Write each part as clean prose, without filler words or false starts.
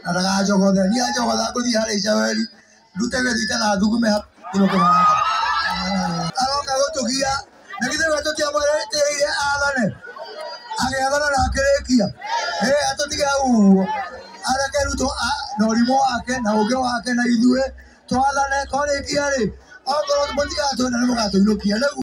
Na ndaganjogothe niĩ anjogotha ngũthiĩ harĩa Icaweri ndute gĩthita na thugume inũke mayanga. Aroka gũtũgia na githĩ we tũtiamwĩtĩrĩire athane agĩathana na akĩrĩkia. Atũtige hau ũguo areke Ruto na ũrimũ wake na ũngĩ wake na ithuĩ twathane twarĩkia rĩ okorwo mũtigatwenda nĩ mũgatũinũkia nĩguo.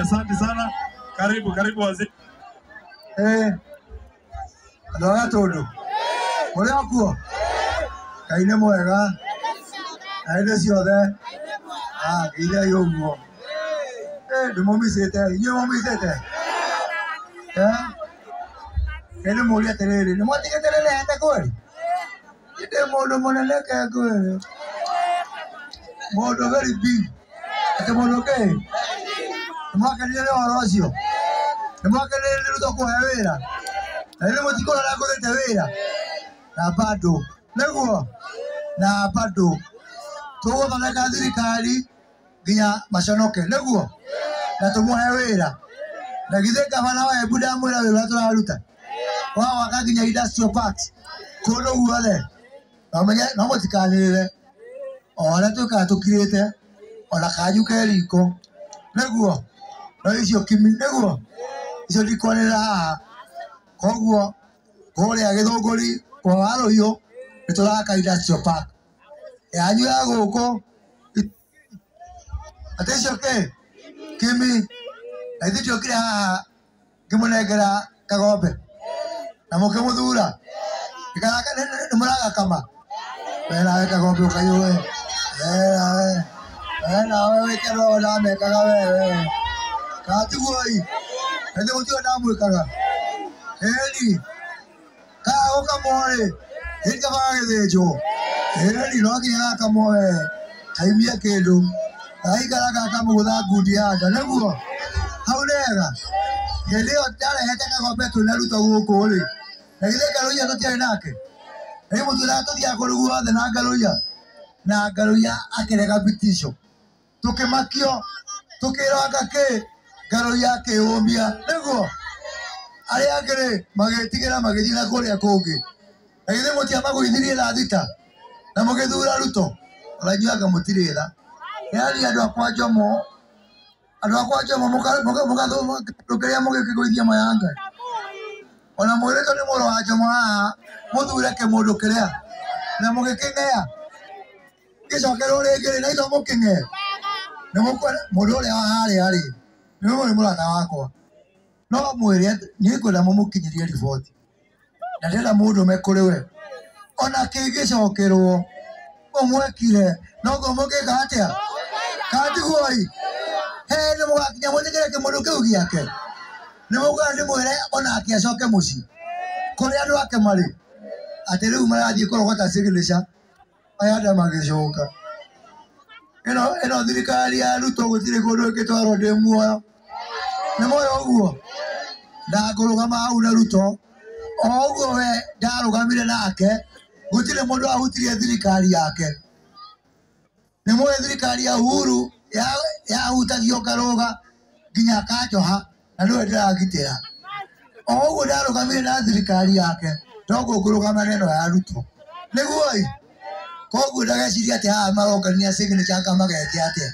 Asante sana, karibu karibu waziri. Andũ a Gatũndũ mũrĩ o kuo? Ngai nĩ mwega na hĩndĩ ciothe. Ngeithai ũguo. Ndĩmũmicĩte inyuĩ mũmicĩte? Ngai nĩmũrie atĩrĩrĩ, nĩmwatigĩte rĩrehete kweri? Niĩ ndĩ mũndũ mũnene ke ngwĩre, mũndũ very big, atĩ mũndũ kĩ? Nĩmwakenire nĩ ũhoro ũcio? Nĩmwakenire nĩ Ruto kũhe wĩra? Na rĩu mũtikũrora ngũrĩte wĩra? Na bado nĩguo, na bado tũgũthondeka thirikari nginya maconoke nĩguo, na tũmũhe wĩra. Na githĩ gavana wa Embu ndamwĩra wĩra ũrĩa tũraruta wa gwaka nginya industrial parks kũndũ guothe, no mũtikanĩrĩre o harĩa twĩkaga tũkirĩte ona kanyu ke riko nĩguo, no icio kimi nĩguo icio ndikwanĩrĩra haha. Koguo kũrĩa Gĩthũngũri kwa Warũhiũ nĩ tũraka industrial park yanyu ya gũkũ atĩ icio kĩ kimi. Na ithuĩ ndiokire haha ngĩmũnengera kagombe na mũkĩmũthura nĩ mũragakama. We nawe kagombe ũkaiyũe, we nawe wĩke no ndamekaga we kana tiguo ĩ na ithuĩ mũtiũĩ ndamwĩkaga. Ĩni kana gũkamwo rĩ ĩ kaba gagĩthĩnjwo. Ĩni no nginya gakamwo we kaimie kĩndũ gaikara gakamũgũtha ngundi ya nda nĩguo hau nĩhega. Hĩndĩ ĩyo ndarehete kagombe twĩna Ruto gũkũ rĩ, na githĩ Ngarũiya tũtiarĩ nake? Na rĩu mũtwĩraga tũthiaga kũndũ guothe na Ngarũiya, na Ngarũiya akĩrega vitisho, tũkĩmakio tũkĩrwo anga kĩ, Ngarũiya akĩũmia nĩguo. Arĩa angĩ rĩ magĩtigĩra magĩthiĩ na kũrĩa kũngĩ. Na githĩ mũtiamagũithirie thaa thita na mũgĩthura Ruto? Ona inyuĩ anga mũtirĩ tha. Yaani andũ akwa Njomo, andũ akwa Njomo mũgathũkĩria kĩrĩa mũgĩkĩgũithia mayanga. Ona mwĩrĩtwo nĩ mũrũ wa Njomo haha mũthure kĩmũndũ kĩrĩa na mũgĩkĩng'ea gĩcokerwo rĩngĩ rĩ na ito mũkĩng'ee. Nĩ mũkwenda mũndũ ũrĩa wa harĩa rĩ nĩ mũrata wakwa, no mwĩre niĩ ngwenda mũmũkinyĩrie riboti na ndĩrenda mũndũme kũrĩ we ona kĩngĩcokerwo ũmwekire noguo mũngĩka atĩa? Kana tiguo ĩ? He nĩ mũgakinya mwĩtĩkĩre kĩmũndũ kĩu gĩake? Nĩ mũkwenda ndĩmwĩre onake acoke mũciĩ kũrĩa andũ ake marĩ atĩ rĩu marathiĩ kũrogota signature aya andũ magĩcoka. Ĩno thirikari ya Ruto gũtirĩ kũndũ ĩngĩtwarwo ndĩ muoyo. Nĩ muoyo ũguo? Ndangũrũgama hau na Ruto o ũguo we ndarũgamire nake gũtirĩ mũndũ wahutirie thirikari yake. Nĩ mũĩ thirikari ya Uhuru yahutagio ngarũga nginya akanjoha na nĩwe ndĩragitĩra. O ũguo ndarũgamire na thirikari yake noguo ngũrũgama na ĩno ya Ruto nĩguo ĩ. Koguo ndageciria atĩ haha marongania signature anga mageke atĩa.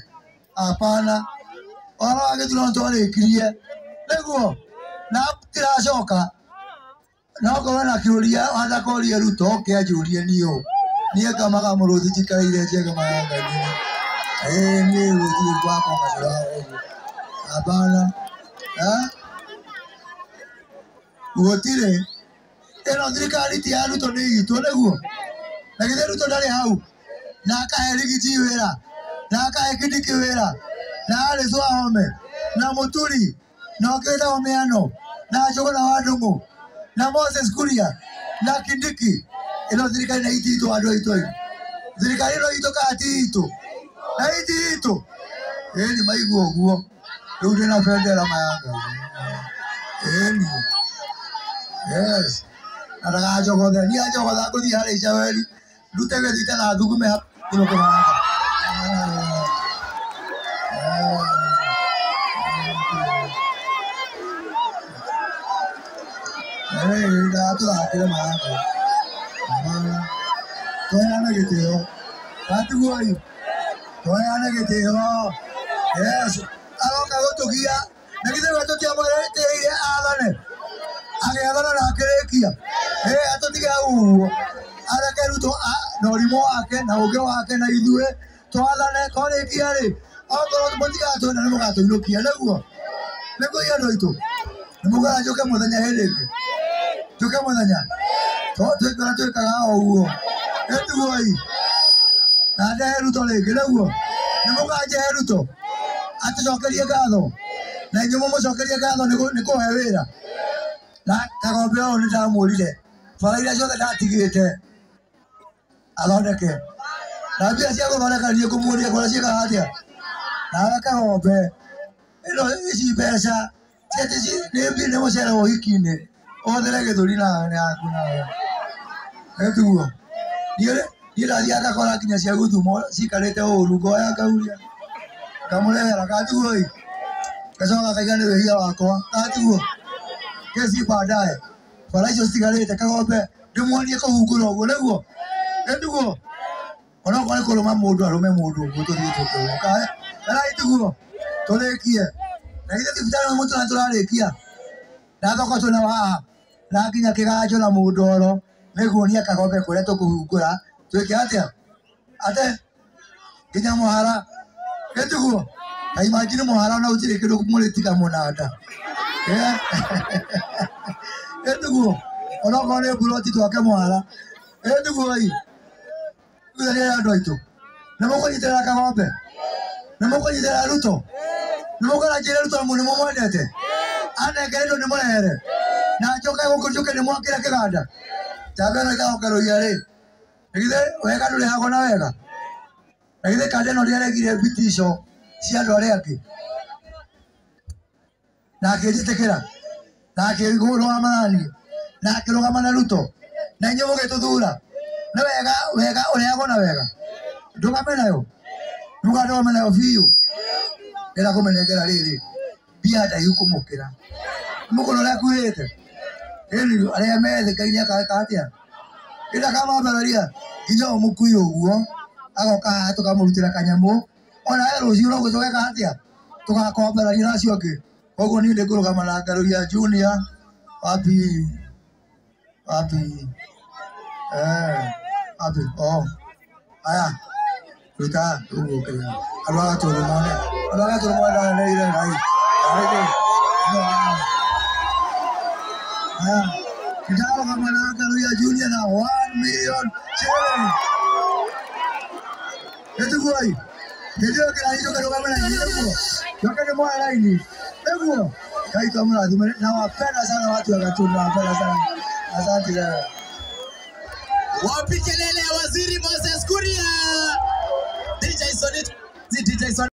Hapana, ũhoro wa gĩthurano twarĩkirie nĩguo na tiracoka. No ngorwo na kĩũria wanakoria Ruto oke anjũrie niĩ ũ. Niĩ ngamaga mũrũthi njikarĩire njega mayanga-inĩ. Niĩ gũtirĩ gwakwa macũraga ũguo. Hapana. Gũtirĩ. Ĩno thirikari ti ya Ruto nĩ itũ nĩguo. Na githĩ Ruto ndarĩ hau na akahe Rigiji wĩra na akahe Kindiki wĩra na Alice Wahome na Mũturi na ũngĩ wĩtagwo Mĩano na Njũgũna wa Ndung'u na Moses Kuria na Kindiki. Ĩno thirikari nĩ itũ andũ aitũ aitũ. Thirikari ĩno itũ kana ti itũ? Na iti itũ? Ĩni maigua ũguo. Rĩu ndĩna bendera mayanga. Ĩni. Yes. Na ndakanjogothe. Niĩ anjogotha ngũthiĩ harĩa Icaweri ndute gĩthita na thugume thimũ kĩbaraka. Ndatũthakĩre mathako. Tũheane gĩtĩo. Gatiguoi. Tũheane gĩtĩo. Yes. Aroka gũtũgia. Na githĩ we tũtiamwĩtĩire athane. Agĩathana na akĩrĩkia. Atũtige hau ũguo. Areke Ruto na ũrimũ wake na ũũgĩ wake na ithuĩ twathane twarĩkia rĩ, okorwo mũtigatwenda nĩ mũgatũinũkia nĩguo. Nĩguo inyuĩ andũ aitũ. Nĩ mũkwenda njũke mũthenya hĩndĩ ĩngĩ? Njũke mũthenya? Twĩkora twĩkaga o ũguo. Ĩtiguoi. Na ndehe Ruto rĩngĩ nĩguo. Nĩ mũkanjehe Ruto atũcokerie ngatho. Na inyuĩ mũmũcokerie ngatho nĩ kũhe wĩra. Na Kagombe ũyũ nĩ ndamwĩrire bara iria ciothe ndatigĩte athondeke. Na mbia cia gũthondeka niĩ ngũmuonia kũrĩa ciĩkaga atĩa. Nawe Kagombe ĩno ici mbeca nĩ mũcere wa ũhiki-inĩ ũhũthĩre gĩthũri nawe yaku nawe. Ĩtiguo. Niĩ ndathiaga ngakora nginya cia gũthumwo cikarĩte ũru ngoya ngauria ngamũrehera gatiguo ĩ. Ngacoka ngaiga nĩ wĩhia wakwa gatiguo. Kesi baadaye. Bara icio citigarĩte Kagombe ndĩmuonie kũhungũra ũguo nĩguo. Ĩtiguo. Onokorwo nĩ kũrũma mũndũ arũme mũndũ ũguo tũthiĩ tũkĩũka. Kana ĩtiguo. Tũrĩkie. Na githĩ thibitarĩ ũyũ mũtũra tũrarĩkia. Na thoko twĩna haha. Na nginya kĩganjo na mũndoro nĩguonia Kagombe kũrĩa tũkũhungũra twĩke atĩa? Ate nginya mũhara. Ĩtiguo. Ta imagine mũhara ona gũtirĩ kĩndũ mũrĩtiga mũnanda. Ĩtiguo. Onokorwo nĩ mburoti twake mũhara. Ĩtiguo ĩ. Iguithania andũ aitũ. Nĩ mũkũnyitĩrĩra Kagombe? Nĩ mũkũnyitĩrĩra Ruto? Nĩ mũkwenda njĩre Ruto nĩ mũmwendete? Anengere indo ndĩmũrehere? Na njoke gũkũ njũke ndĩmwakĩre kĩganda? Njamba ĩno ĩkahokerũria rĩ, githĩ wega ndũrĩhagwo na wega? Na githĩ kanda ĩno ndĩaregire mbitico cia andũ arĩa angĩ? Na akĩnjĩtĩkĩra? Na akĩrũgama na niĩ? Na akĩrũgama na Ruto? Na inyuĩ mũgĩtũthura? Nĩ wega wega ũrehagwo na wega. Ndũgame nayo. Nũga ndũgame nayo biũ. Ndĩrenda kũmĩnengera rĩrĩ. Mbia ndaihu kũmũkĩra. Mũkũrũ ũrĩa akuĩte. Ĩni arĩa methĩ Ngai nĩakeka atĩa? Ĩndĩ akamambararia nginya ũyũ mũkui ũguo agoka haha tũkamũrutĩra kanyamũ ona we rũciũ no tũgeka atĩa? Tũgakomberaria na acio angĩ. Koguo niĩ nĩngũrũgama na Ngaruiya Junior wapi wapi wapi oh aya ruta ũguo kĩrĩa andũ a Gatũndũ mone andũ a Gatũndũ mone ndaneneire Ngai. Aya nĩndarũgama na Ngaruiya Junior na 1 million shilling. Ĩtiguoi. Hĩndĩ ĩyo kĩrathiĩ njoke ndũgame na inyuĩ nĩguo. Njoke ndĩmuoe raini nĩguo. Ngai twamũrathime. Nawapenda sana watu wa Gatũndũ, nawapenda sana. Asante sana. Wapi kelele ya Waziri Moses Kuria? DJ Sonny, DJ Sonny.